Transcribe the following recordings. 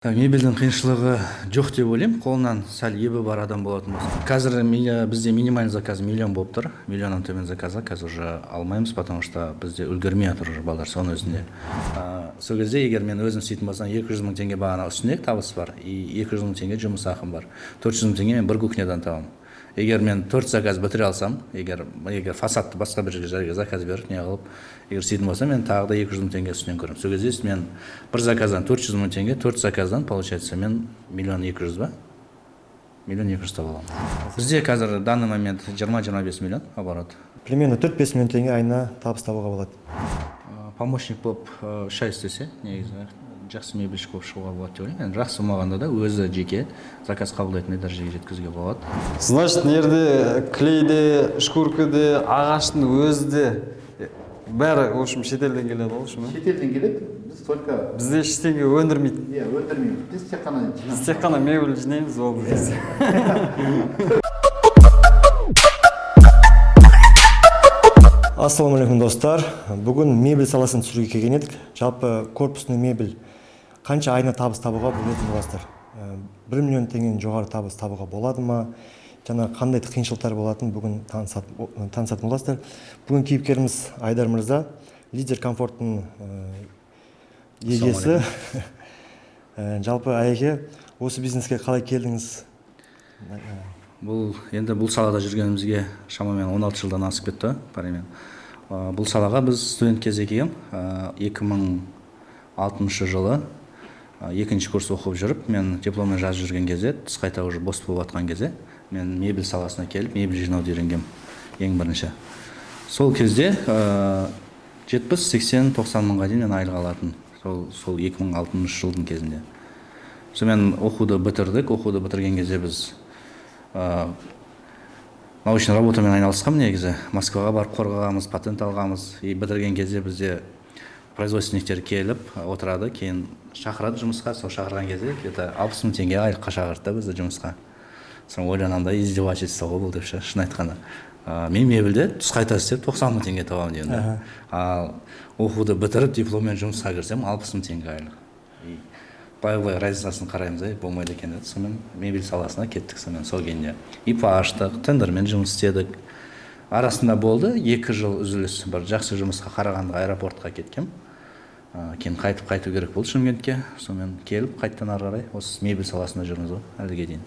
Так, мебельдің қиыншылығы жоқ деп ойлаймын, қолынан сәл ебі бар адам болатын болса. Қазір бізде минимальный заказ миллион болып тұр. Миллионнан төмен заказға қазір уже алмаймыз, потому что бізде үлгермей жатыр уже балдар соның өзінде. Сол кезде егер мен өзім істейтін болсам, 200 мың теңге бағана үстінде табыс бар, и 200 мың теңге жұмыс ақым бар. 400 мың теңге мен бір кухнядан табамын. Егер мен 4 заказ бітіре алсам, егер фасадты басқа бір жерге заказ беріп, не қылып, егер істейтін болсам, мен тағы да 200 мың теңге үстінен көремін. Сол кезде мен бір заказдан 400 мың теңге, 4 заказдан, получается, мен миллион екі жүз ба? Миллион екі жүз таба аламын. Бізде қазір данный момент 20-25 миллион оборот. Примерно 4-5 миллион теңге айына табыс табуға болады. Помощник болып 3 ай істесе, негізі жақсы мебельщик болып шығуға болады деп ойлаймын. Енді жақсы болмағанда да өзі жеке заказ қабылдайтындай дәрежеге жеткізуге болады. Значит, мына жерде клей де, шкурка де, ағаштың өзі де бәрі, в общем, шетелден келеді ғой, в общем, иә? Шетелден келеді, біз только Бізде ештеңе өндірмейді. Иә, өндірмейміз. Біз тек қана Біз тек қана мебель жинаймыз ол кезде. Ассалаумағалейкум, достар! Бүгін мебель саласын түсіруге келген едік. Жалпы корпусный мебель қанша айына табыс табуға білетін боласыздар? 1 миллион теңгеден жоғары табыс табуға болады ма? Жаңа қандай қиыншылықтар болатынын бүгін танысатын боласыздар. Бүгін кейіпкеріміз Айдар мырза, Лидер Комфорттың егесі. Жалпы, Айеке, осы бизнеске қалай келдіңіз? Бұл енді бұл салада жүргенімізге шамамен 16 жылдан асып кетті парамен. Бұл салаға біз студент кезде келгем. 2006 жылы екінші курс оқып жүріп, мен дипломмен жазып жүрген кезде, түс қайта уже бос болып жатқан кезде, мен мебель саласына келіп, мебель жинауды үйренгем ең бірінші. Сол кезде 70, 80, 90 мыңға дейін мен айлық алатын. Сол 2006 жылдың кезінде. Сонымен оқуды бітірдік. Оқуды бітірген кезде біз научный работамен айналысқанмын негізі. Москваға барып қорғағанбыз, патент алғанбыз. И бітірген кезде бізде производственниктер келіп отырады, кейін шақырады жұмысқа. Сол шақырған кезде где-то 60 мың теңге айлыққа шақырды да бізді жұмысқа. Соны ойланамын да, издевательство ғой бұл деп ше, шын айтқанда. Мен мебельде түс қайта істеп 90 мың теңге табамын деймін да. Ал оқуды бітіріп, дипломмен жұмысқа кірсем, 60 мың теңге айлық. И былай былай разницасын қараймыз да, болмайды екен деді. Сонымен мебель саласына кеттік. Сонымен сол кезінде ИП аштық, тендермен жұмыс істедік. Арасында болды 2 жыл үзіліс, бір жақсы жұмысқа Қарағандыға аэропортқа кеткем. Кейін қайтып қайту керек болды Шымкентке. Сонымен келіп қайтадан ары қарай осы мебель саласында жүрміз ғой әліге дейін.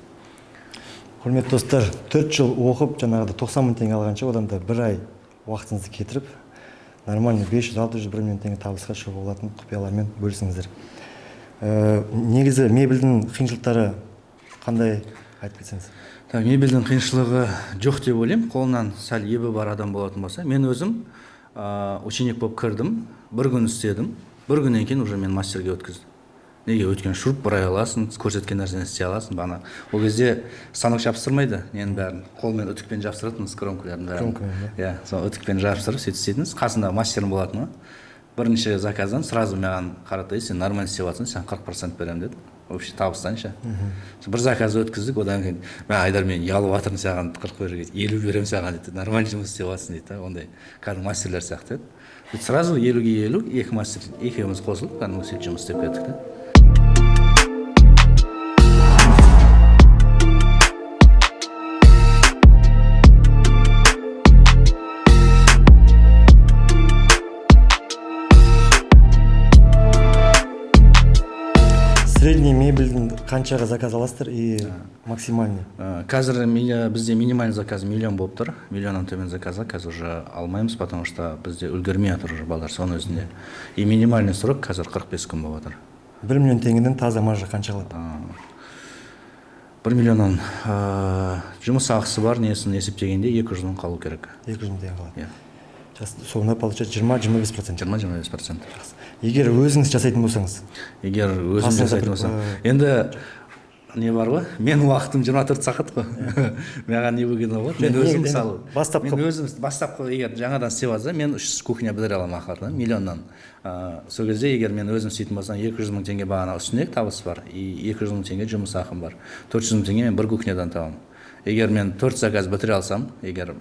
Құрметті достар, 4 жыл оқып жаңағыдай 90 мың теңге алғанша, одан да бір ай уақытыңызды кетіріп, нормально 500, 600, 1 миллион теңге табысқа шығуға болатын құпиялармен бөлісіңіздер. Негізі мебельдің қиыншылықтары қандай, айтып кетсеңіз? Так, мебельдің қиыншылығы жоқ деп ойлаймын, қолынан сәл ебі бар адам болатын болса. Мен өзім ученик болып кірдім, бір күн істедім, бір күннен кейін уже мен мастерге өткізді. Неге? Өйткені шуруп бұрай аласың, көрсеткен нәрсені істей аласың. Бағана ол кезде станок жабыстырмайды, ненің бәрін қолмен үтікпен жабыстыратынбыз, кромкалардың бәрін. Кромкамен, иә, сол үтікпен жабыстырып сөйтіп істейтінбіз. Қасында мастерім болатын ғой. Бірінші заказдан сразу маған қарады: сен нормально істеп жатырсың, саған 40% беремін деді. Общий табыстан ше. Бір заказ өткіздік, одан кейін мә, Айдар, мен ұялып жатырмын саған 40 беруге, 50 беремін саған дейді, нормально жұмыс істеп жатырсың дейді да, ондай кәдімгі мастерлер сияқты еді. Сөйтіп сразу 50-ге 50, екі мастер екеуміз қосылып кәдімгі сөйтіп жұмыс істеп кеттік та. Средний мебельдің қаншаға заказ аласыздар и максимальный? Қазір бізде минимальный заказ миллион болып тұр. Миллионнан төмен заказға қазір уже алмаймыз, потому что бізде үлгермей жатыр уже балдар соның өзінде. И минимальный срок қазір 45 күн болып жатыр. 1 миллион теңгеден таза маржа қанша қалады? 1 миллионнан жұмыс ақысы бар, несін есептегенде 200 мың қалу керек. 200 мың теңге қалады. Иә. Жақсы, сонда получается 20-25%. 20-25%. Жақсы. Егер өзіңіз жасайтын болсаңыз? Егер өзім Қасыңызда жасайтын бір, болсам, енді не бар ғой, менің уақытым 24 сағат қой, маған не выгодно болады. Мен өзім мысалы, бастапқы мен өзім бастапқы егер жаңадан істеп жатса, мен үш кухня бітіре аламын ақыры миллионнан. Сол кезде егер мен өзім істейтін болсам, 200 мың теңге бағана үстінде табыс бар, и 200 мың теңге жұмыс ақым бар. 400 мың теңге мен бір кухнядан табамын. Егер мен төрт заказ бітіре алсам, егер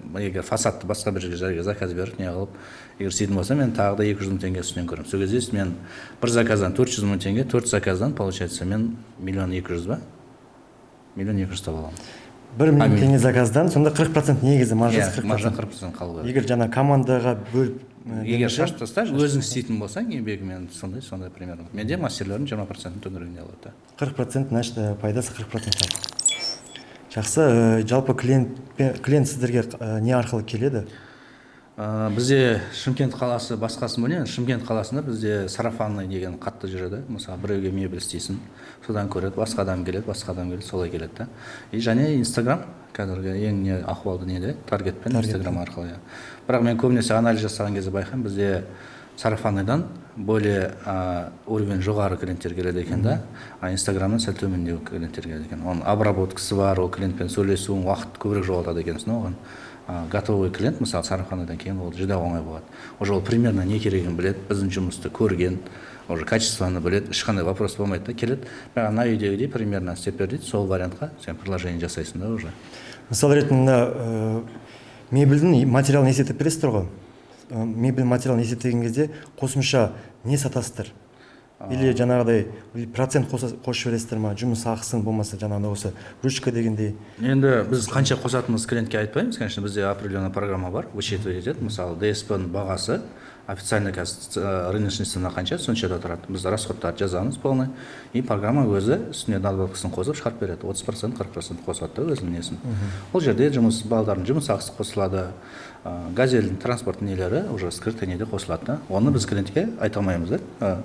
фасадты басқа бір жерге заказ беріп, не қылып, егер істейтін болсам, мен тағы да 200 000 теңге үстінен көремін. Сол кезде мен бір заказдан 400 000 теңге, төрт заказдан, получается, мен 1 200 000 ба, 1 200 000 таба аламын. 1 миллион Амин. теңге заказдан сонда 40% негізі маржасы? Иә, 40. Маржа 40% қалу керек. Егер жаңа командаға бөліп Егер бермесе, шашып таста, өзің істейтін болсаң еңбегімен, сондай примерно. Менде мастерлердің 20%-ін төңірегінде алады да. 40%, значит, пайдасы 40% жалпы. Жақсы, жалпы клиент сіздерге не арқылы келеді? Бізде Шымкент қаласы, басқасын білмеймін, Шымкент қаласында бізде сарафанный деген қатты жүреді. Мысалы, біреуге мебель істейсің, содан көреді, басқа адам келеді, басқа адам келеді, солай келеді да. И және Инстаграм қазіргі ең не ахуалды неде таргетпен, Инстаграм арқылы, иә. Бірақ мен көбінесе анализ жасаған кезде байқаймын, бізде сарафанныйдан более уровень жоғары клиенттер келеді екен да, а Инстаграмнан сәл төмендеу клиенттер келеді екен. Оның обработкасы бар, ол клиентпен сөйлесуің, уақыт көбірек жоғалтады екенсің оған. Готовый клиент, мысалы, сарафанныйдан кейін ол жүдә оңай болады. Уже ол примерно не керегін біледі, біздің жұмысты көрген, уже качествоны біледі, ешқандай вопрос болмайды да. Келеді, маған ана үйдегідей примерно істеп бер дейді, сол вариантқа сен предложение жасайсың да уже. Мысал ретінде, мына мебельдің материалын есептеп бересіздер ғой. Мебель материалын есептеген кезде қосымша не сатасыздар, или жаңағыдай, или процент қосып жібересіздер ма, жұмыс ақысын, болмаса жаңағыдай осы ручка дегендей? Енді біз қанша қосатынымызды клиентке айтпаймыз, конечно. Бізде определенная программа бар, высчитывать етеді. Мысалы, ДСП ның бағасы официально қазір рыночный цена қанша, соншада тұрады. Біз расходтарды жазамыз полный, и программа өзі үстіне надбавкасын қосып шығарып береді, 30%, 40% қосады да өзінің несін. Ол жерде жұмыс балдардың жұмыс ақысы қосылады, газельдің транспорт нелері уже скрытый неде қосылады да. Оны біз клиентке айта алмаймыз да.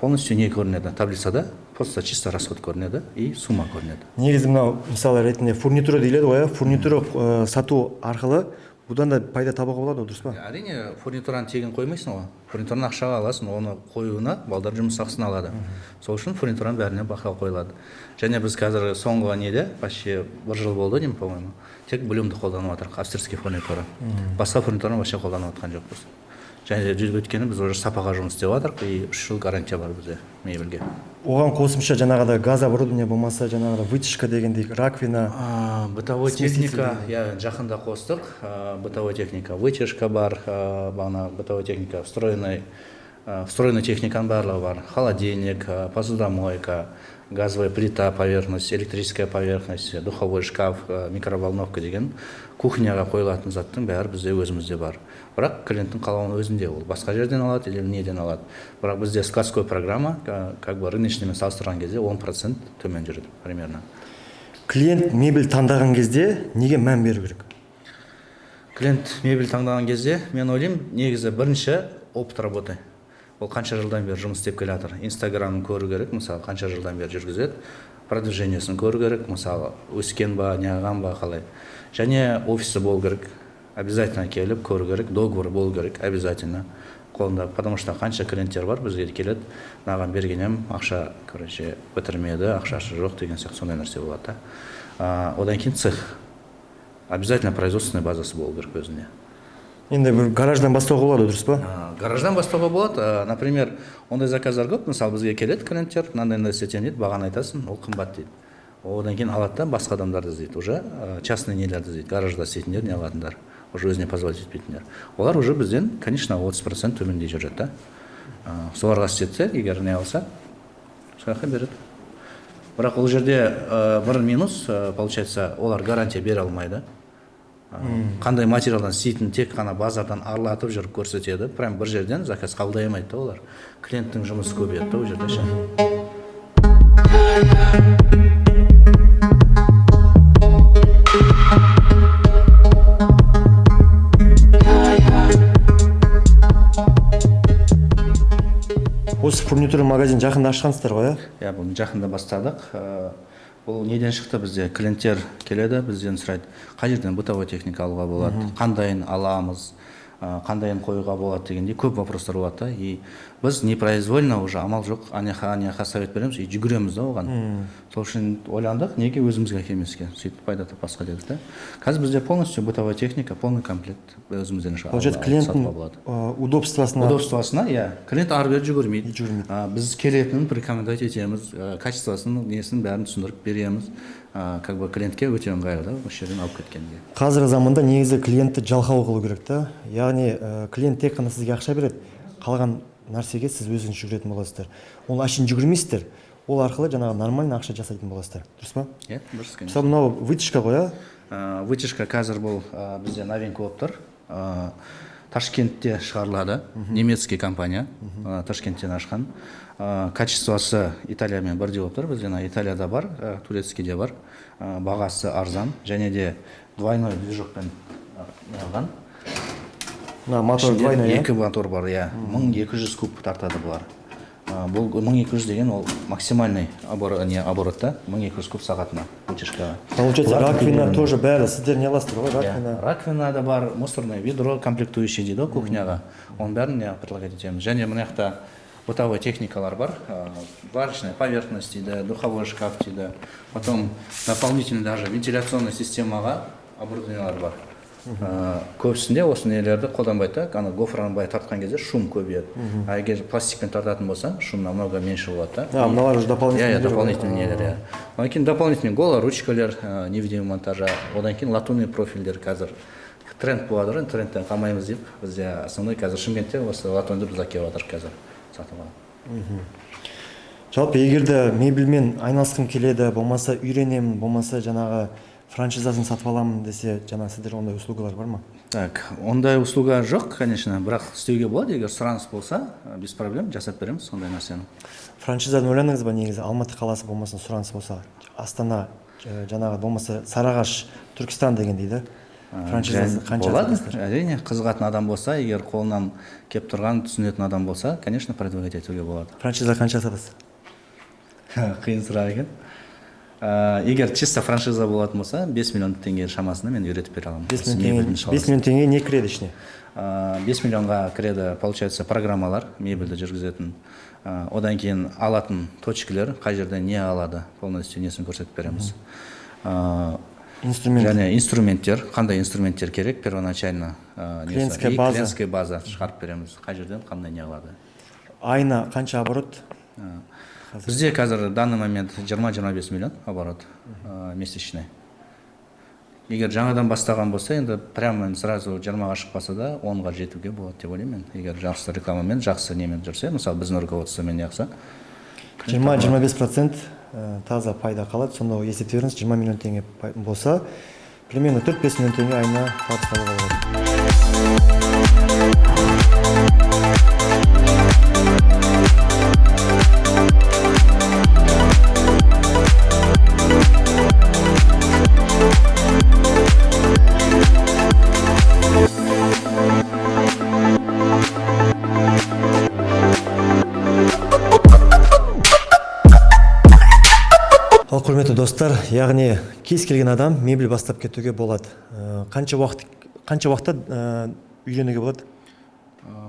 Полностью не көрінеді таблицада, просто чисто расход көрінеді и сумма көрінеді. Негізі мынау, мысалы ретінде, фурнитура деледі ғой, иә, фурнитура сату арқылы бұдан да пайда табуға болады ғой, дұрыс па? Әрине, фурнитураны тегін қоймайсың ғой, фурнитураны ақшаға аласың. Оны қоюына балдар жұмыс ақысын алады, сол үшін фурнитураның бәріне бақылау қойылады. Және біз қазір соңғы неде, почти бір жыл болды деймін, по моему, тек Блюмді қолданып жатырмық, австрийский фурнитура. Басқа фурнитураны вообще қолданып жатқан жоқпыз. Және де өйткені біз уже сапаға жұмыс істеп жатырмық, и 3 жыл гарантия бар бізде мебельге. Оған қосымша жаңағыдай газ оборудование, болмаса жаңағыдай вытяжка дегендей, раковина? Бытовой Смеситель. техника, иә, жақында қостық. Бытовой техника, вытяжка бар, бағана бытовой техника, встроенный техниканың барлығы бар: холодильник, посудомойка, газовая плита поверхность, электрическая поверхность, духовой шкаф, микроволновка деген кухняға қойылатын заттың бәрі бізде өзімізде бар. Бірақ клиенттің қалауының өзінде, ол басқа жерден алады или неден алады. Бірақ бізде складской программа как бы рыночныймен салыстырған кезде 10% төмен жүреді примерно. Клиент мебель таңдаған кезде неге мән беру керек? Клиент мебель таңдаған кезде, мен ойлаймын, негізі бірінші опыт работы, ол қанша жылдан бері жұмыс істеп келе жатыр. Инстаграмын көру керек, мысалы, қанша жылдан бері жүргізеді, продвижениесін көру керек, мысалы, өскен ба, неғылған ба, қалай. Және офисі болу керек, обязательно келіп көру керек, договор болу керек обязательно қолында, потому что қанша клиенттер бар, бізге келеді, мынаған берген едім ақша, короче, бітірмеді, ақшасы жоқ деген сияқты, сондай нәрсе болады да. Одан кейін цех, обязательно производственный базасы болу керек өзінде. Енді бір гараждан бастауға болады, дұрыс па? Гараждан бастауға болады. Например, ондай заказдар көп. Мысалы, бізге келеді клиенттер, мынандай мынандай істетемін дейді, бағаны айтасың, ол қымбат дейді. Одан кейін алады да, басқа адамдарды іздейді уже, частный нелерді іздейді, гаражда істейтіндер, не алатындар, уже өзіне позволить етпейтіндер. Олар уже бізден, конечно, 30% төмендей жүреді да. Соларға істетсе, егер не алса, сол жаққа береді. Бірақ ол жерде бір минус, получается, олар гарантия бере алмайды. Қандай материалдан істейтінін тек қана базардан аралатып жүріп көрсетеді, прям бір жерден заказ қабылдай алмайды да олар. Клиенттің жұмысы көбейеді да ол жерде ше. Осы фурнитура магазин жақында ашқансыздар ғой, иә? Иә, бұны жақында бастадық. Бұл неден шықты? Бізде клиенттер келеді, бізден сұрайды, қай жерден бытовой техника алуға болады, қандайын аламыз. Қандайын қоюға болады дегендей көп вопростар болады да. И біз непроизвольно уже амал жоқ, аняқа, аняқа совет береміз и жүгіреміз да оған. Сол үшін ойландық, неге өзімізге әкелмеске, сөйтіп пайда таппасқа дедік та. Қазір бізде полностью бытовая техника, полный комплект өзімізден Получается, клиенттің сатуға болады. Удобствосына. Удобствосына, иә. Клиент ары бері жүгірмейді. Жүгірмейді. Біз келетінін рекомендовать етеміз, качествосын, несін, бәрін түсіндіріп береміз. Как бы клиентке өте ыңғайлы да осы жерден алып кеткенге. Қазіргі заманда негізі клиентті жалқау қылу керек та, яғни клиент тек қана сізге ақша береді, қалған нәрсеге сіз өзіңіз жүгіретін боласыздар. Ол әшейін жүгірмейсіздер, ол арқылы жаңағы нормально ақша жасайтын боласыздар, дұрыс па? Иә, дұрыс, конечно. Мысалы, мынау вытяжка ғой, иә? Вытяжка қазір бұл бізде новинка болып тұр. Ташкентте шығарылады, немецкий компания, Ташкенттен ашқан. Качествосы Италиямен бірдей болып тұр. Бізде ана Италияда бар, турецкийде бар. Бағасы арзан және де двойной движокпен не. Мына мотор Ішінде двойной, иә? Екі мотор бар, иә. 1200 куб тартады бұлар. Бұл 1200 деген ол максимальный оборот, не оборот та, 1200 куб сағатына вытяжкаға. Получается, Бұлар раковина тоже, бәрі сіздер не аласыздар ғой, раковина? Иә, раковина да бар, мусорное ведро, комплектующий дейді ғой кухняға. Оның бәрін не предлагать етеміз. Және мына жақта бытовой техникалар бар. Варочная поверхность дейді, духовой шкаф дейді. Потом дополнительно даже вентиляционный системаға оборудованиялар бар. Көбісінде осы нелерді қолданбайды да, ана гофраны былай тартқан кезде шум көбейеді. А егер пластикпен тартатын болса, шум намного меньше болады да. А, мыналар уже дополнительный Иә, нелер ғой. Дополнительный нелер, иә. Одан кейін дополнительный гола ручкалер, невидимый монтажа, одан кейін латунный профильдер. Қазір тренд болады ғой, трендтен қалмаймыз деп бізде основной қазір Шымкентте осы латуньды біз әкеліп жатырмық қазір сатуға. Жалпы, егер де мебельмен айналысқым келеді, болмаса үйренемін, болмаса жаңағы франшизасын сатып аламын десе, жаңағы сіздер ондай услугалар бар ма? Так, ондай услуга жоқ, конечно, бірақ істеуге болады. Егер сұраныс болса, без проблем жасап береміз сондай нәрсені. Франшизаны ойландыңыз ба негізі? Алматы қаласы болмасын, сұраныс болса, Астана, жаңағы болмаса Сарыағаш, Түркістан дегендей да, франшизасы қанша Болады сатасыздар? Әрине, қызығатын адам болса, егер қолынан келіп тұрған, түсінетін адам болса, конечно, продвигать етуге болады. Франшиза қанша сатасыз? Қиын сұрақ екен. Егер чисто франшиза болатын болса, 5 миллион теңге шамасында мен үйретіп бере аламын. 5 Осы миллион мебельдің теңге? саласын. 5 миллион теңге не кіреді ішіне? 5 миллионға кіреді, получается, программалар мебельді жүргізетін. Одан кейін алатын точкалер, қай жерден не алады, полностью несін көрсетіп береміз. Инструмент. Және инструменттер, қандай инструменттер керек первоначально, несі. Клиентская И база. Клиентская база шығарып береміз, қай жерден қандай не алады. Айына қанша оборот? Бізде қазір данный момент 20-25 миллион оборот месячный. Егер жаңадан бастаған болса, енді прямо сразу 20-ға шықпаса да, 10-ға жетуге болады деп ойлаймын мен. Егер жақсы рекламамен, жақсы немен жүрсе, мысалы, біздің руководствомен неғылса. 20-25% таза пайда қалады. Сонда есептей беріңіз, 20 миллион теңге болса, примерно 4-5 миллион теңге айына табыс табуға болады. Ал, құрметті достар, яғни кез келген адам мебель бастап кетуге болады. Қанша уақытта үйренуге болады?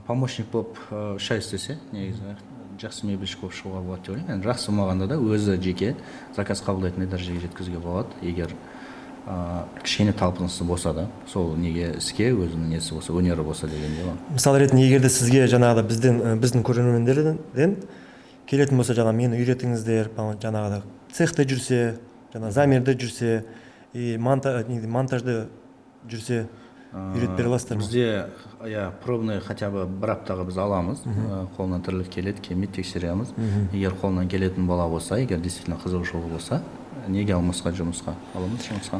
Помощник болып 3 ай істесе, негізі жақсы мебельщик болып шығуға болады деп ойлаймын. Енді жақсы болмағанда да, өзі жеке заказ қабылдайтындай дәрежеге жеткізуге болады, егер кішкене талпынысы болса да, сол неге, іске өзінің несі болса, өнері болса дегендей ғой. Мысал ретінде, егер де сізге жаңағыда бізден біздің көрермендерден келетін болса, жаңа мені үйретіңіздер, жаңағыда цехта жүрсе, жаңа замерде жүрсе и монтажда жүрсе, үйретіп бере аласыздар ма? Бізде, иә, пробный хотя бы бір аптаға біз аламыз. Қолынан тірлік келеді, келмейді, тексереміз. Егер қолынан келетін бала болса, егер действительно қызығушылығы болса, неге алмасқа жұмысқа? Аламыз жұмысқа,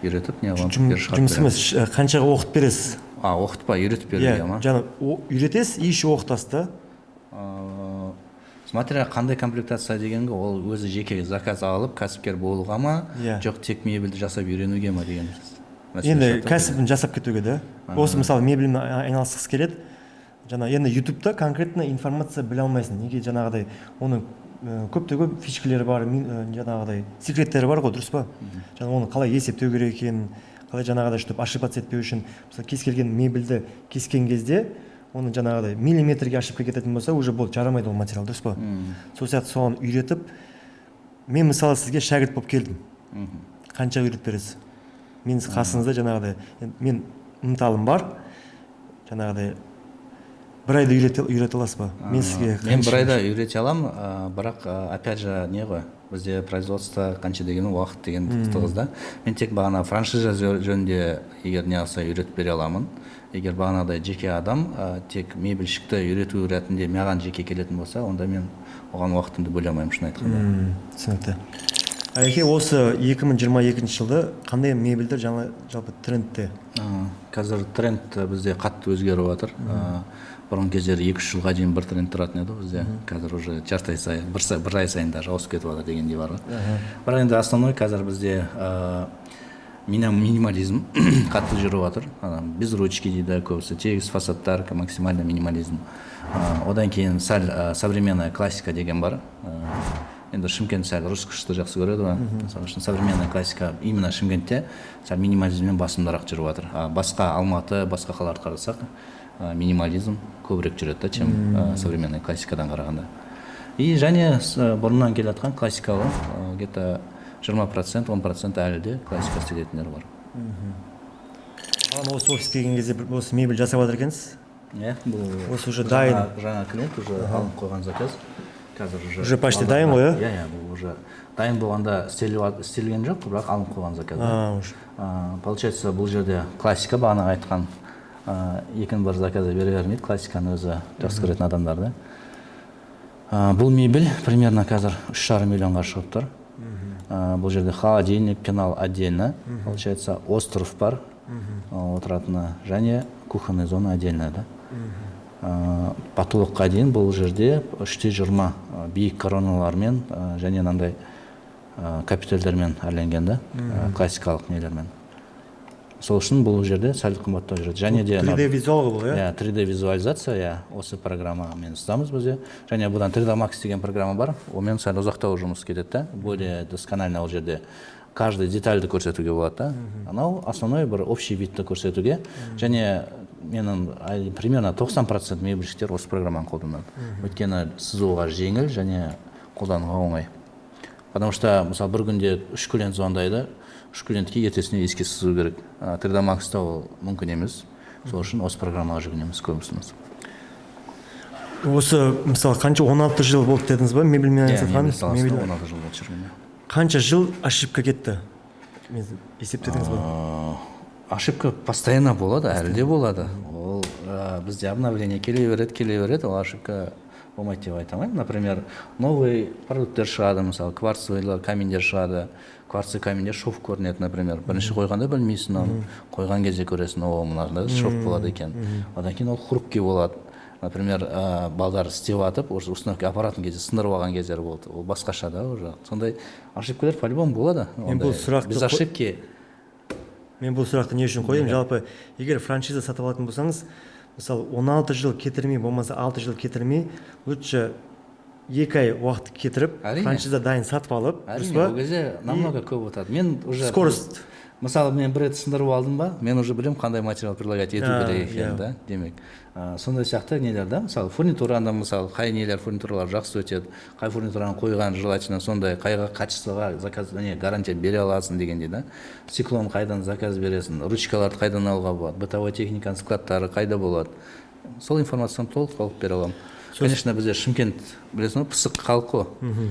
үйретіп, не қыламыз, бері шығарып Жұмыс береміз. емес, қаншаға оқытып бересіз? А, оқытпа, үйретіп беруге Иә. Ма? Жаңа үйретесіз и еще оқытасыз да. Смотря қандай комплектация дегенге, ол өзі жеке заказ алып кәсіпкер болуға ма, Иә. жоқ тек мебельді жасап үйренуге ма деген мәселе Енді шығады да. кәсібін жасап кетуге да. Осы, мысалы, мебельмен айналысқысы келеді. Жаңа енді Ютубта конкретно информация біле алмайсың. Неге? Жаңағыдай оның көптеген көп фишкалері бар, жаңағыдай секреттері бар ғой, дұрыс па? Жаңа оны қалай есептеу керек екенін. Қалай жаңағыдай, чтобы ошибаться етпеу үшін. Мысалы, кез келген мебельді кескен кезде оны жаңағыдай миллиметрге ошибка кететін болса, уже болды, жарамайды ол материал, дұрыс па? Сол сияқты соған үйретіп, мен, мысалы, сізге шәкірт болып келдім, қанша үйретіп бересіз? Мен қасыңызда жаңағыдай енді мен ынталым бар, жаңағыдай бір айда үйрете аласыз ба? Мен сізге Мен бір айда үйрете аламын, бірақ опять же, не ғой, бізде производство қанша деген уақыт деген тығыз да. Мен тек бағана франшиза жөнінде егер не алса, үйретіп бере аламын. Егер бағанағыдай жеке адам тек мебельщикті үйрету ретінде маған жеке келетін болса, онда мен оған уақытымды бөле алмаймын, шын айтқанда. Түсінікті. Әке, осы 2022 жылда қандай мебельдер жаңа, жалпы трендте? Қазір тренд бізде қатты өзгеріп жатыр. Бұрынғы кездері 2-3 жылға дейін бір тренд тұратын еді бізде, қазір уже жарты ай сайын, бір ай сайын даже ауысып кетіп жатыр дегендей бар ғой. Бірақ енді основной қазір бізде минимализм қатты жүріп жатыр. Ана, без ручки дейді көбісі, тегіс фасадтар, максимально минимализм. Одан кейін сәл современная классика деген бар. Енді Шымкент сәл роскошьты жақсы көреді ғой, мысалы үшін современная классика именно Шымкентте сәл минимализмнен басымдырақ жүріп жатыр. А басқа Алматы, басқа қалаларды қарасақ, минимализм көбірек жүреді да, чем современная классикадан қарағанда. И және бұрыннан келе жатқан классикалы где-то 20%, 10% әлі де классика істететіндер бар. Маған осы офиске келген кезде бір осы мебель жасап жатыр екенсіз. Иә, бұл Осы уже дайын. Жаңа клиент уже алып қойған заказ, қазір уже. Уже почти дайын ғой, иә? Иә, бұл уже дайын болғанда істелген жоқ, бірақ алынып қойған заказ да. А, уже. Получается, бұл жерде классика, бағанағы айтқан, екінің бір заказы бере бермейді классиканы өзі жақсы көретін адамдар да. Бұл мебель примерно қазір 3,5 миллионға шығып тұр. Бұл жерде холодильник, пенал отдельно, получается, остров бар отыратыны және кухонная зона отдельно да. Потолокқа дейін бұл жерде 3,20 биік короналармен және мынандай капительдермен әрленген да, классикалық нелермен. Сол үшін бұл жерде сәл қымбаттау жүреді және де 3D визуал ғой бұл, иә? Иә, 3D визуализация, иә, осы программамен сызамыз бізде. Және бұдан 3D Max деген программа бар, онымен сәл ұзақтау жұмыс кетеді да, более досконально ол жерде каждый детальді көрсетуге болады да. Анау основной бір общий видті көрсетуге. Және менің примерно 90% мебельщиктер осы программаны қолданады, өйткені сызуға жеңіл және қолдануға оңай. Потому что, мысалы, бір күнде үш клиент звондайды, үш клиентке ертесіне эскиз сызу керек. 3D Max-та ол мүмкін емес, сол үшін осы программаға жүгінеміз көбісіміз. Осы, мысалы, қанша, 16 жыл болды дедіңіз ба мебельмен Иә, айналысқан? Мебель саласында Мебель 16 жыл болды жүргеніне. Қанша жыл ошибка кетті, мен есептедіңіз ба? Ошибка постоянно болады, әлі де болады ол. Бізде обновление келе береді, келе береді, ол ошибка болмайды деп айта алмаймын. Например, новый продукттер шығады, мысалы, кварцевый каменьдер шығады. Кварцевый каменьде шов көрінеді, например. Бірінші қойғанда білмейсің оны, қойған кезде көресің: о, мынада шов болады екен. Одан кейін ол хрупкий болады. Например, балдар істеп жатып, уже установка апаратын кезде сындырып алған кездер болды, ол басқаша да уже. Сондай ошибкалар по любому болады. Мен бұл Ондай сұрақты без ошибки. Мен бұл сұрақты не үшін қойдым? Жалпы, егер франшиза сатып алатын болсаңыз, мысалы, 16 жыл кетірмей, болмаса 6 жыл кетірмей, лучше 2 ай уақыт кетіріп, Әрине. франшиза дайын сатып алып, дұрыс Әрине, па? ол кезде намного көп өтады. Мен уже Скорость. Мысалы, мен бір рет сындырып алдым ба, мен уже білемін қандай материал предлагать ету керек екенін да. Демек, сондай сияқты нелер да. Мысалы, фурнитураны, мысалы, қай нелер, фурнитуралар жақсы өтеді, қай фурнитураны қойған желательно, сондай қайға качествоға заказ не гарантия бере аласың дегендей да. Стеклоны қайдан заказ бересің, ручкаларды қайдан алуға болады, бытовой техниканың складтары қайда болады, сол информацияны толық алып бере аламын. Конечно, бізде Шымкент, білесің ғой, пысық халық қой.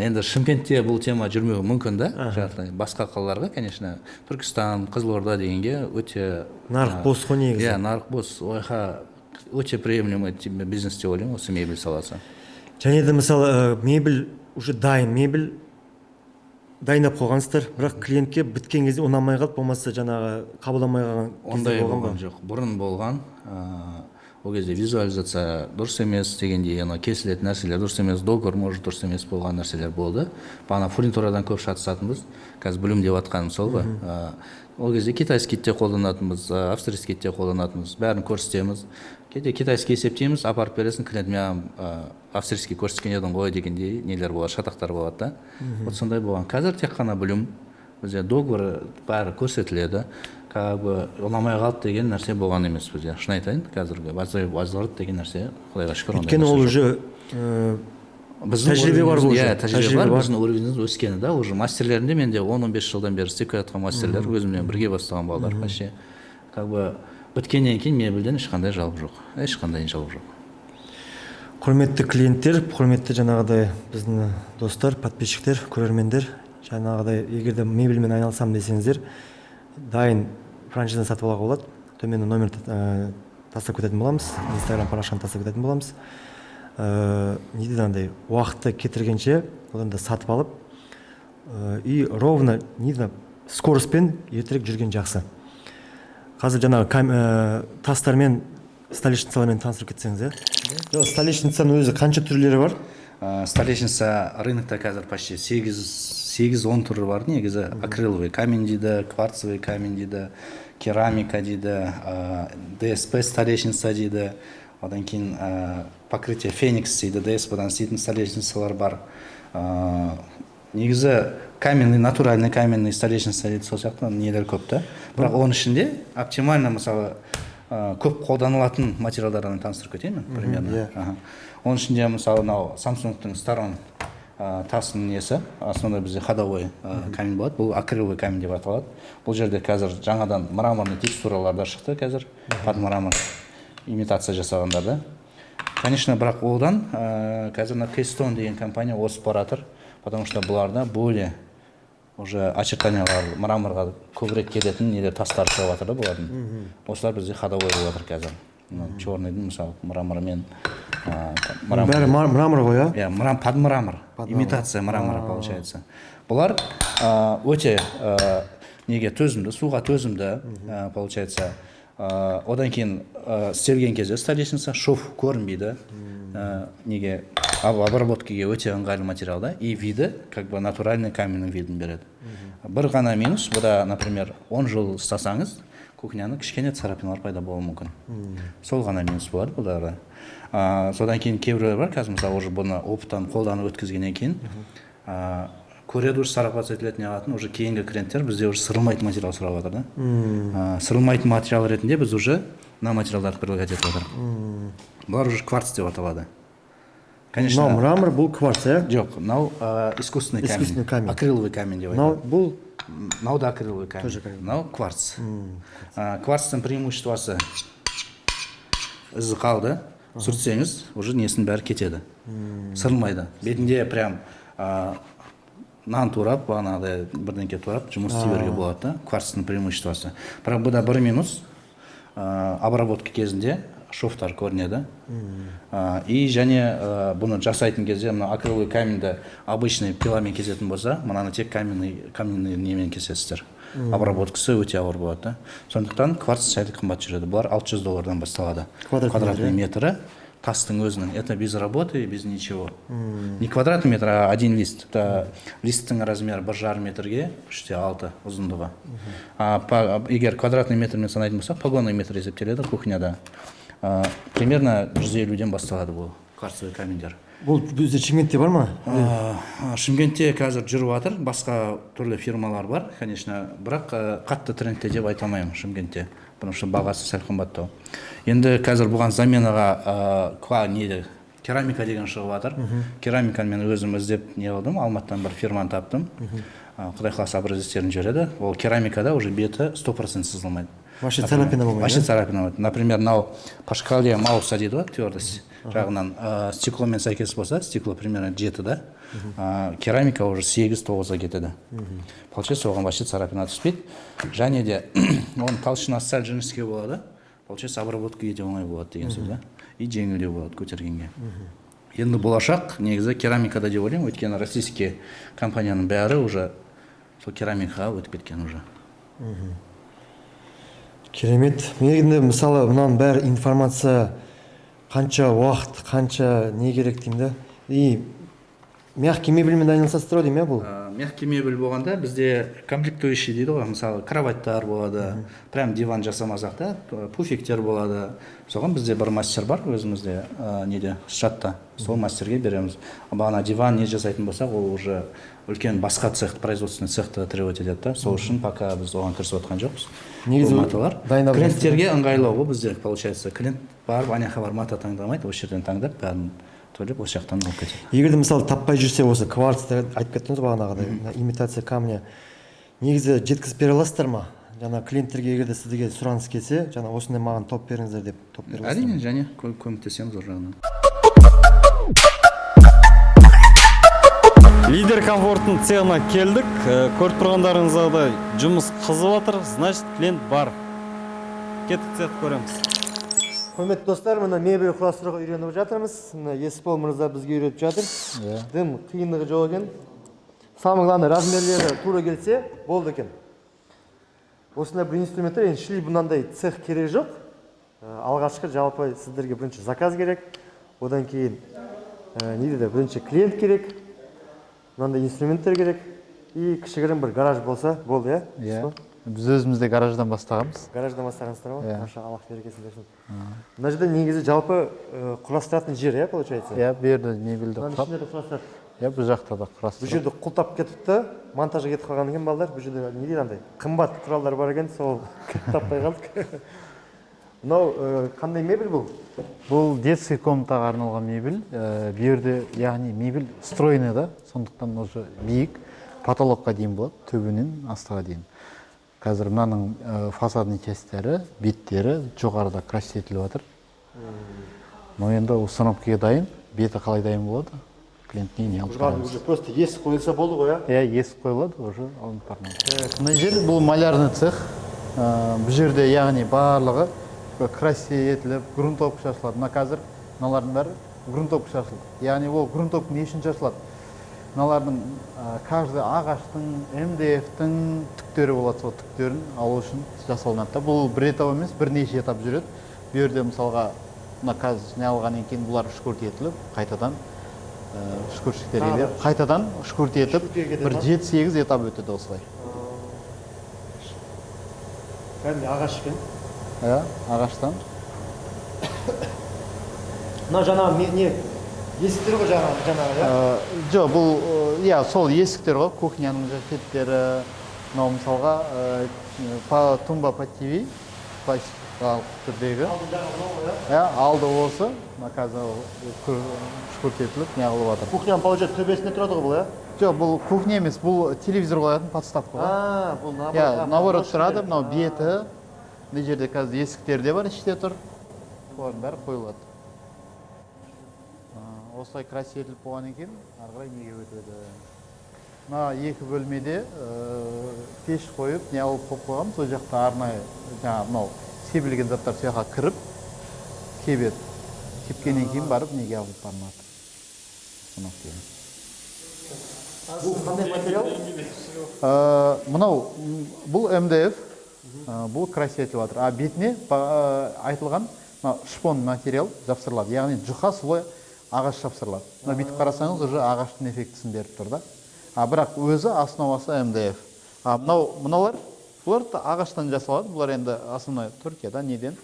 Енді Шымкентте бұл тема жүрмеуі мүмкін да жартылай. Басқа қалаларға, конечно, Түркістан, Қызылорда дегенге өте Нарық бос қой негізі. Иә, нарық бос, ойға өте приемлемый бизнес деп ойлаймын осы мебель саласы. Және де, мысалы, мебель уже дайын, мебель дайындап қойғансыздар, бірақ клиентке біткен кезде ұнамай қалды, болмаса жаңағы қабылдамай қалған кездер Ондай болған ба? Болған жоқ, бұрын болған. Ол кезде визуализация дұрыс емес дегендей, ана кесілетін нәрселер дұрыс емес, договор, может, дұрыс емес болған нәрселер болды. Бағана фурнитурадан көп шатысатынбыз, қазір Блюм деп жатқаным сол ғой. Ол кезде китайский де қолданатынбыз, австрийский де қолданатынбыз, бәрін көрсетеміз. Кейде китайский есептейміз, апарып бересің, клиент маған австрийский көрсеткен едің ғой дегендей нелер болады, шатақтар болады да. Вот сондай болған. Қазір тек қана Блюм, бізде договор бәрі көрсетіледі. Как бы ұнамай қалды деген нәрсе болған емес бізде, шын айтайын. Қазіргі возврат деген нәрсе, құдайға шүкір, ондай Өйткені ол нәрсе жоқ. уже Біздің тәжірибе бар уровеніміз- бұл уже. Иә, тәжірибе Тәжірибе бар. бар. Біздің уровеніміз өскені да, уже мастерлерінде менде 10-15 жылдан бері істеп келе жатқан мастерлер, өзіммен бірге бастаған балалар. Вообще, как бы, біткеннен кейін мебельден ешқандай жалоб жоқ, ешқандай жалоб жоқ. Құрметті клиенттер, құрметті жаңағыдай біздің достар, подписчиктер, көрермендер, жаңағыдай егер де мебельмен айналысамын десеңіздер, дайын франшизаны сатып алуға болады. Төменде номер тастап кететін боламыз, Инстаграм парақшаны тастап кететін боламыз. Не дейді, андай уақытты кетіргенше, одан да сатып алып и ровно, не дейді, скоростьпен ертерек жүрген жақсы. Қазір жаңағы тастармен, столешницалармен таныстырып кетсеңіз, иә. Жоқ, столешницаның өзі қанша түрлері бар? Столешница рынокта қазір почти 8-10 түрі бар негізі. Акриловый камень дейді, кварцевый камень дейді, керамика дейді, ДСП столешница дейді, одан кейін покрытие феникс дейді, ДСП-дан істейтін столешницалар бар. Негізі каменный, натуральный каменный столешница дейді, сол сияқты нелер көп та. Бірақ оның ішінде оптимально, мысалы, көп қолданылатын материалдардан таныстырып кетейін мен примерно. Иә. Аха. Оның ішінде, мысалы, мынау Самсунгтың Старон тасының несі, основной бізде ходовой камень болады. Бұл акриловый камень деп аталады. Бұл жерде қазір жаңадан мраморный текстуралар да шықты қазір, под мрамор имитация жасағандар да, конечно. Бірақ одан қазір мына Кейстон деген компания озып бара жатыр, потому что бұларда более уже очертаниялар мраморға көбірек келетін нелер, тастар шығып жатыр да бұлардың. Осылар бізде ходовой болып жатыр қазір. Мынау черныйдың, мысалы, мраморымен мрамор. Бәрі мрамор ғой, иә? Иә, под мрамор, имитация мрамора получается. Бұлар өте неге төзімді, суға төзімді, получается. Одан кейін істелген кезде столешница шов көрінбейді. Неге обработкаге өте ыңғайлы материал да, и виді как бы натуральный каменный видін береді. Бір ғана минус бұда, например, 10 жыл ұстасаңыз кухняны, кішкене царапиналар пайда болуы мүмкін. Сол ғана минус болады бұларда. Содан кейін кейбіреулер бар қазір, мысалы, уже бұны опыттан қолданып өткізгеннен кейін көреді, уже царапаться етілетін, неғылатын, уже кейінгі клиенттер бізде уже сырылмайтын материал сұрап жатыр да. Сырылмайтын материал ретінде біз уже мына материалдарды предлагать етіп жатыр. Бұлар уже кварц деп аталады, конечно. Мынау мрамор, бұл кварц, иә? Жоқ, мынау искусственный камень. Искусственный камень. Акриловый камень деп Мынау айтады. Бұл Мынау да акриловый камень. Тоже камень. Мынау кварц. Кварцтың преимуществосы: ізі қалды, сүртсеңіз, уже несінің бәрі кетеді, сырылмайды. Бетінде прям нан турап, бағанағыдай бірдеңке турап жұмыс істей беруге болады да, кварцтың преимуществосы. Бірақ бұда бір минус: обработка кезінде шовтар көрінеді. И және бұны жасайтын кезде мына акриловый каменьді обычный пиламен кесетін болса, мынаны тек каменный немен кесесіздер, обработкасы өте ауыр болады да. Сондықтан кварц сәл қымбат жүреді. Бұлар 600 доллардан басталады. Квадратный Квадратный метрі тастың өзінің. Это без работы, без ничего, не квадратный метр, а один лист. Это листтің размері 1,5 метрге 3,6 ұзындығы. А егер квадратный метрмен санайтын болсақ, погонный метр есептеледі кухняда, примерно 150-ден басталады бұл кварцевый каменьдер. Бұл бізде Шымкентте бар ма? Шымкентте қазір жүріп жатыр, басқа түрлі фирмалар бар, конечно, бірақ қатты трендте деп айта алмаймын Шымкентте, потому что бағасы сәл қымбаттау. Енді қазір бұған заменаға не керамика деген шығып жатыр. Керамиканы мен өзім іздеп не қылдым, Алматыдан бір фирманы таптым. Құдай қаласа, образецтерін жібереді. Ол керамикада уже беті 100% сызылмайды. Вообще царапина болмайды, Вообще иә? царапина болмайды. Например, мынау по шкале Мауса дейді ғой, твердость жағынан стекломен сәйкес болса, стекло примерно 7 да, керамика уже 8-9-ға кетеді. Получается, оған вообще царапина түспейді және де оның толщинасы сәл жіңішке болады. Получается, обработка өте оңай болады деген сөз да, и жеңілдеу болады көтергенге. Енді болашақ негізі керамикада деп ойлаймын, өйткені российский компанияның бәрі уже сол керамикаға өтіп кеткен уже. Керемет. Мен енді, мысалы, мынаның бәрі информация, қанша уақыт, қанша не керек деймін да. И мягкий мебельмен айналысасыздар ғой деймін, иә, бұл? Мягкий мебель болғанда, бізде комплектующий дейді ғой, мысалы, кроваттар болады, прям диван жасамасақ та, пуфиктер болады. Соған бізде бір мастер бар өзімізде, неде, штатта, сол мастерге береміз. Бағана диван не жасайтын болсақ, ол уже үлкен басқа цех, производственный цехты требовать етеді да. Сол үшін пока біз оған кірісіп отқан жоқпыз. Негізі Ол маталар дайындап клиенттерге ыңғайлы ғой. Бізде получается, клиент барып, ана жаққа барып мата таңдамайды, осы жерден таңдап, бәрін төлеп, осы жақтан алып кетеді. Егер де, мысалы, таппай жүрсе, осы кварцты айтып кеттіңіз ғой бағанағыдай, мына имитация камня, негізі жеткізіп бере аласыздар ма жаңа клиенттерге? Егер де сіздерге сұраныс келсе, жаңа осындай маған тауып беріңіздер деп, тауып бере аласыздар ма? Әрине, және көмектесеміз ол жағынан. Лидер Комфорттың цехына келдік. Көріп тұрғандарыңыздай, жұмыс қызып жатыр, значит, клиент бар. Кеттік, цехты көреміз. Құрметті достар, мына мебель құрастыруға үйреніп жатырмыз. Мына Есбол мырза бізге үйретіп жатыр. Иә. Дым қиындығы жоқ екен, самое главное, размерлері тура келсе болды екен. Осындай бір инструменттер. Енді шли мынандай цех керек жоқ. Алғашқы жалпы сіздерге бірінші заказ керек, одан кейін не дейді, бірінші клиент керек, мынандай инструменттер керек и кішігірім бір гараж болса болды, иә? Иә, біз өзіміз де гараждан бастағанбыз. Гараждан бастағансыздар ғой? Иә. Маша Аллах, берекесін берсін. Мына жерде негізі жалпы құрастыратын жер, иә, получается? Иә, бұл жерде мебельді Мынаның құрап ішінде де құрастырады. Иә, бұл жақта да Бұл құрастырып. жерде құлтап кетіпті, монтажға кетіп қалған екен балдар. Бұл жерде не дейді, андай қымбат құралдар бар екен, сол таппай қалдық. Мынау қандай мебель бұл? Бұл детский комнатаға арналған мебель. Бұл жерде, яғни, мебель встроенный да, сондықтан уже биік потолокқа дейін болады, төбенен астыға дейін. Қазір мынаның фасадный частьтері, беттері жоғарыда красить етіліп жатыр. Но енді установкаға дайын, беті қалай дайын болады, клиентіне не алып барамыз. Уже просто есік қойылса болды ғой, иә? Иә, есік қойылады, уже алынып барылады. Мына жер бұл малярный цех. Бұл жерде, яғни, барлығы красить етіліп, грунтовка шашылады. Мына қазір мыналардың бәрі грунтовка шашылды. Яғни ол грунтовка не үшін шашылады? Мыналардың каждый ағаштың, МДФ-тің түктері болады, сол түктерін алу үшін жасалынады да. Бұл бір этап емес, бірнеше этап жүреді. Бұл жерде, мысалға, мына қазір не алғаннан кейін бұлар шкурт етіліп, қайтадан шкурщиктерге беріп, қайтадан шкурт етіп, Шкуртке кетеді бір ма? 7-8 этап өтеді осылай. Кәдімгі ағаш екен. Иә, ағаштан. Мынау жаңағы не есіктер ғой, жаңағы, иә? Жоқ, бұл иә, сол есіктер ғой, кухняның жакеттері. Мынау, мысалға, тумба под ТВ, классикалық түрдегі. Иә, алды осы, мына қазір шкурт етіліп, не қылып жатыр. Кухняның, получается, төбесінде тұрады ғой бұл, иә? Жоқ, бұл кухня емес, бұл телевизор қоятын подставка ғой. А, бұл наоборот. Иә, наоборот тұрады, мынау беті. Мына жерде қазір есіктер де бар, іште тұр. Солардың бәрі қойылады. Осылай красить етіліп болғаннан кейін ары қарай неге өтеді? Мына екі бөлмеде пеш қойып, не алып қойып қойғанбыз. Сол жақта арнайы жаңағы мынау себілген заттар сол жаққа кіріп кебеді. Кепкеннен кейін барып неге алып барылады? Установкаға. Бұл қандай материал? Мынау бұл МДФ, бұл красить етіліп жатыр. А бетіне айтылған мына шпон материал жапсырылады. Яғни жұқа слой ағаш жапсырылады. Мына бүйтіп қарасаңыз, уже ағаштың эффектісін беріп тұр да. А бірақ өзі основасы МДФ. А мынау, мыналар, бұлар да ағаштан жасалады. Бұлар енді основной Түркиядан, неден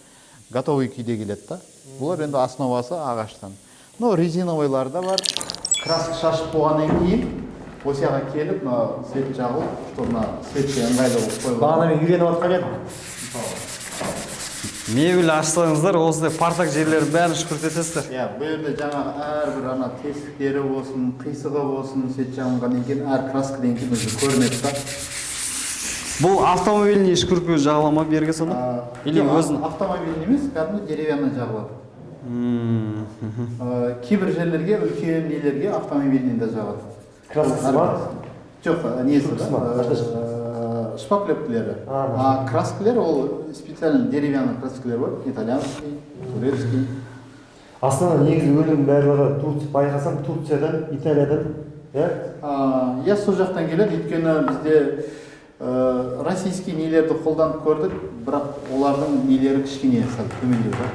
готовый күйде келеді да. Бұлар енді основасы ағаштан. Но резиновыйлар да бар. Краска шашып болғаннан кейін осы жаққа келіп, мына свет жағылып, что мына светке ыңғайлы болып қойылған. Бағана мен үйреніп жатқан едім. Мебель ашсаңыздар, осындай партак жерлердің бәрін шкурт етесіздер. Иә, бұл жерде жаңағы әрбір ана тесіктері болсын, қисығы болсын, свет жағылғаннан кейін, әр краскадан кейін уже көрінеді да. Бұл автомобильный шкурка жағыла ма берге сонда? Или Жоқ, өзін? Автомобильный емес, кәдімгі деревянный жағылады. Кейбір жерлерге, үлкен нелерге автомобильный да жағады. Краскасы бар? Жоқ, несі Шкуркасы да, ма? шпаклевкілері. А, А краскілер ол специально деревянный краскілер бар, итальянский, турецкий. Астана негізі өнім барлығы Турция, байқасам, Турциядан, Италиядан, иә? Иә, сол жақтан келеді, өйткені бізде российский нелерді қолданып көрдік, бірақ олардың нелері кішкене сәл төмендеу да.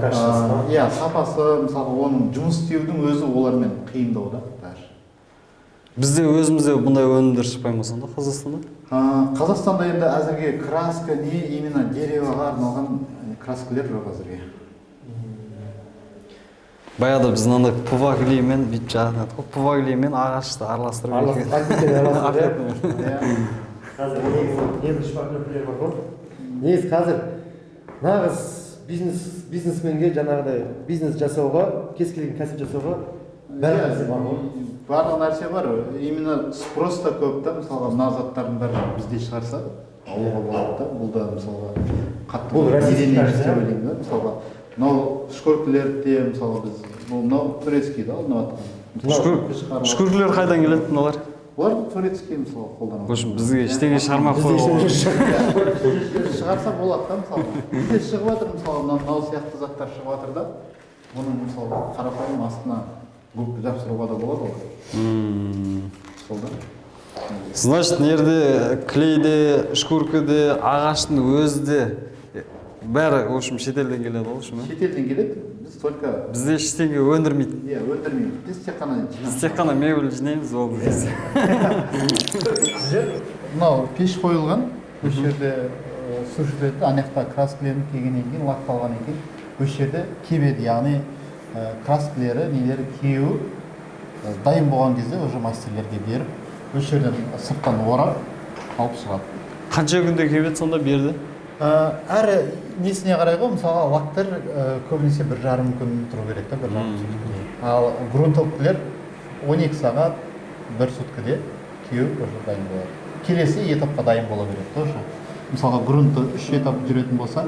Качествосы ма? Иә, сапасы, мысалға, оның жұмыс істеудің өзі олармен қиындау да бәрі. Бізде өзімізде бұндай өнімдер шықпай ма сонда Қазақстанда? Қазақстанда енді әзірге краска не, именно дерево ға арналған краскалер жоқ әзірге. Баяғыда біз мынандай ПВА клей мен бүйтіп жағатын едік қой, ПВА клей мен ағашты араластырып. Араластырып, иә. Иә. Қазір негізі небір шпаклевкілер бар ғой. Негізі қазір нағыз бизнесменге, жаңағыдай бизнес жасауға, кез келген кәсіп жасауға барлық нәрсе бар ғой. Барлық нәрсе бар, именно спрос та көп та. Мысалға, мына заттардың бәрін бізде шығарса, алуға болады да. Бұл да, мысалға, қатты Бұл российский неден емес нәрсе, деп ойлаймын да. Мысалға, мынау шкуркілерді де, мысалға, біз бұл мынау турецкий да алынып жатқан. Шкуркілер қайдан келеді мыналар? Бұлар турецкий, мысалға, қолданады. В общем, бізге ештеңе шығармай ақ Бізде қоюға ештеңе болады. Шығарса болады да. Мысалға, бізде шығып жатыр, мысалы, мынау сияқты заттар шығып жатыр да. Бұның, мысалы, қарапайым астына губка жапсыруға да болады ғой. Сол да. Значит, мына жерде клей де, шкурка де, ағаштың өзі де, бәрі, в общем, шетелден келеді ғой, в общем, иә? Шетелден келеді, біз только Бізде ештеңе өндірмейді. Иә, өндірмейміз, біз тек қана Біз тек қана мебель жинаймыз, болды. Мынау пеш қойылған, осы жерде сушить, ана жақта краскіленіп келгеннен кейін, лакталғаннан кейін осы жерде кебеді, яғни краскілері, нелері кеуіп, дайын болған кезде уже мастерлерге беріп, осы жерден сырттан орап алып шығады. Қанша күнде кебеді сонда бұл жерде? Әрі несіне қарай ғой. Мысалға, лактар көбінесе 1,5 күн тұру керек та, 1,5 суткіде. Ал грунтовкілер 12 сағат, бір суткіде кеуіп, уже дайын болады, келесі этапқа дайын бола береді тоже. Мысалға, грунты үш этап жүретін болса,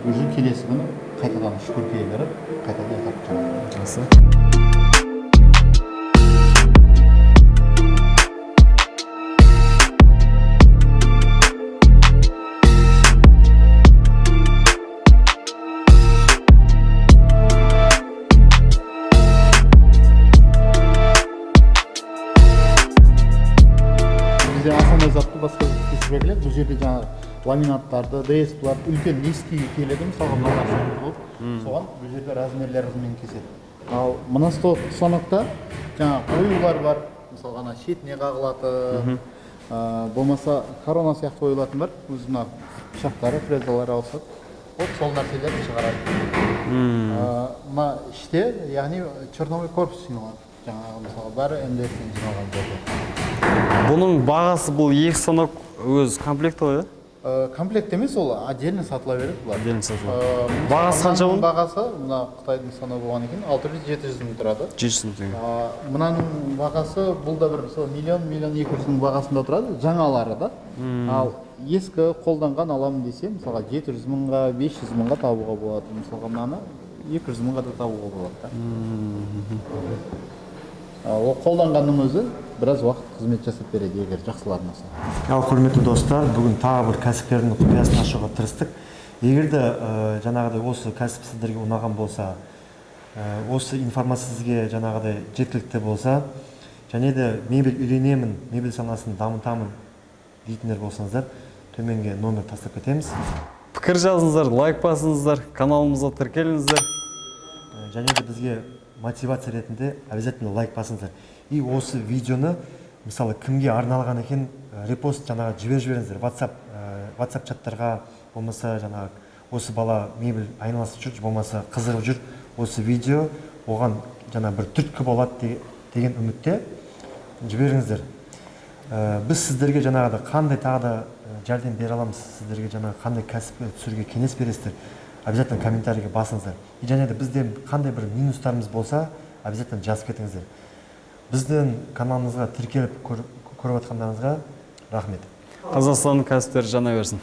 уже келесі күні қайтадан шкуркаға кіріп, қайтадан этап жүреді. Жақсы. Бізде основной затты басқа кесіп әкеледі. Бұл жерде жаңағы ламинаттарды, ДСП ларды үлкен низкий келеді, мысалға, мыналар сияқты болып, соған бұл жерде размерлерімен кеседі. Ал мына станокта жаңағы оюлар бар, мысалға, ана шетіне қағылатын, болмаса корона сияқты қойылатын бар, өзі мына пышақтары, фрезалары ауысады, вот сол нәрселерді шығарады. Мына іште, яғни, черновой корпус жиналады, жаңағы, мысалға, бәрі МДФ пен жиналған жерде. Бұның бағасы, бұл екі станок өз комплекті ғой, иә? Комплект емес, ол отдельно сатыла береді бұлар. Отдельно сатылады. Мысалы, Бағасы қанша мынаның бұның? Бағасы мына қытайдың станогы болғаннан кейін 600-700 мың тұрады. 700 мың теңге. Мынаның бағасы, бұл да бір сол миллион, 1,2 миллион бағасында тұрады жаңалары да. Ал ескі қолданған аламын десе, мысалға, 700 мыңға, 500 мыңға табуға болады. Мысалға, мынаны 200 мыңға да табуға болады да. Ол қолданғанның өзі біраз уақыт қызмет жасап береді, егер жақсыланса. Ал, құрметті достар, бүгін тағы бір кәсіпкердің құпиясын ашуға тырыстық. Егер де жаңағыдай осы кәсіп сіздерге ұнаған болса, осы информация сізге жаңағыдай жеткілікті болса және де мебель үйренемін, мебель саласын дамытамын дейтіндер болсаңыздар, төменге номер тастап кетеміз. Пікір жазыңыздар, лайк басыңыздар, каналымызға тіркеліңіздер. Және де бізге мотивация ретінде обязательно лайк басыңыздар и осы видеоны, мысалы, кімге арналған екен, репост жаңағы жіберіп жіберіңіздер WhatsApp чаттарға, болмаса жаңағы осы бала мебель айналысып жүр, болмаса қызығып жүр, осы видео оған жаңа бір түрткі болады деген үмітте жіберіңіздер. Біз сіздерге жаңағыдай қандай тағы да жәрдем бере аламыз, сіздерге жаңағы қандай кәсіп түсіруге кеңес бересіздер, обязательно комментарийге басыңыздар. И және де бізде қандай бір минустарымыз болса, обязательно жазып кетіңіздер. Біздің каналымызға тіркеліп көріп жатқандарыңызға рахмет. Қазақстанның кәсіптері жана берсін.